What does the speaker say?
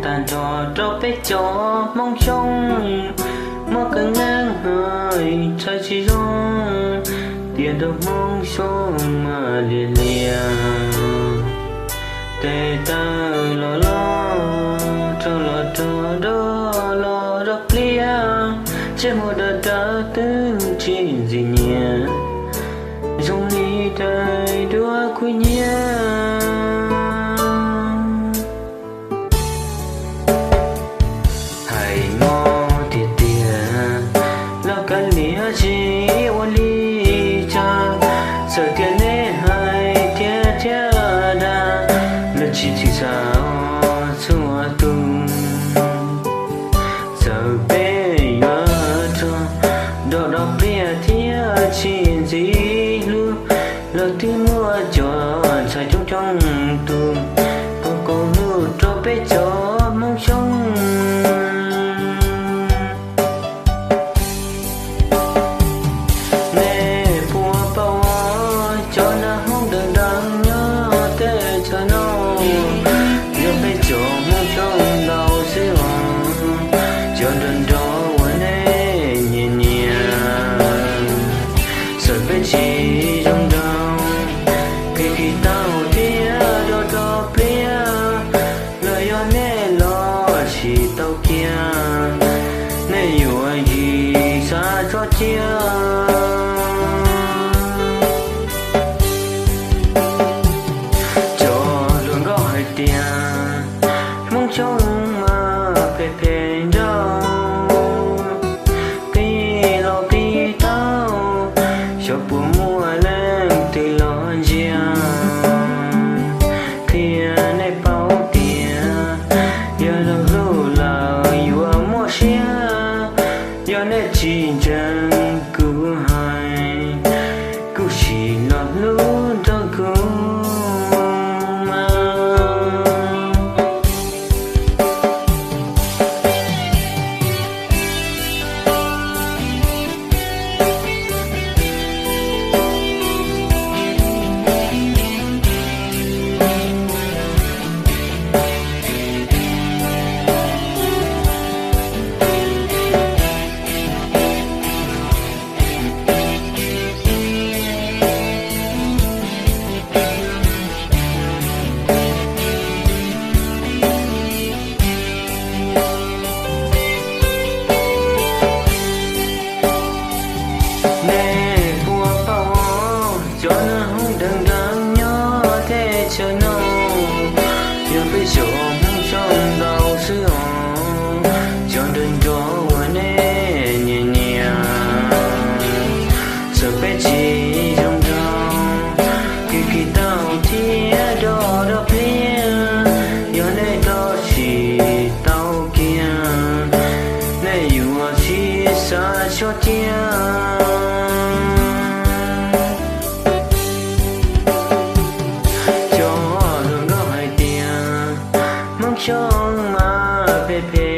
Tag nrho rau peb cov Hmoob Xyooj, muaj kab nkeeb hais tsis zoo, tias rau Hmoob Xyooj mas liam liam. Tes taw los loj, rog los rog, rog los rog pliab, ntsej muag dawb dawb twb tsis ntxim nyiam, zoo li daim duab kub hnyiab. Hais mob tiag tiag, laj kab liam tsis ua li cas, txawm tias nej hais tiag thiab dag, lawv tsis txhim xav txhua tus. Txawm peb yuav rog rog rog pliab thiab tsis ntxim hlub, lawv twb muaj cov ntxhais coob coob tus, pab kaum lub rau peb cov Hmoob Xyooj. Nej puas paub cov nag hoob dawb dawb nyob teb chaws no, yog peb cov Hmoob Xyooj ntau xwb os, cov nrog nrog uas nej nyiam nyiam. Txawm peb tsis zoo nraug, kev khi tau thiab rog rog pliab, los yog nej los tsis tau kiag, nej yuav tsis xav tso cia. Cov hluas nkauj hais tias Hmoob Xyooj mas phem phem nraug, qhib los qhib tau, xyov puas muaj leej twg los ntsia. Qhia nej paub tias yog los hlub lawm yuav muaj siab, yog nej tsis ntseeg kuv hais, kuv sim los hlub nrog kuv mas. Nej puas paub cov nag hoob dawb dawb nyob teb chaws no, yog peb cov Hmoob Xyooj ntau xwb os, cov nrog nrog uas nej nyiam nyiam. Txawm peb tsis zoo nraug, kev khi tau thiab rog rog pliab, yog nej rog tsis tau kiag, nej yuav tsis xav tso cia. Cov hluas nkauj hais tias Hmoob Xyooj mas phem phem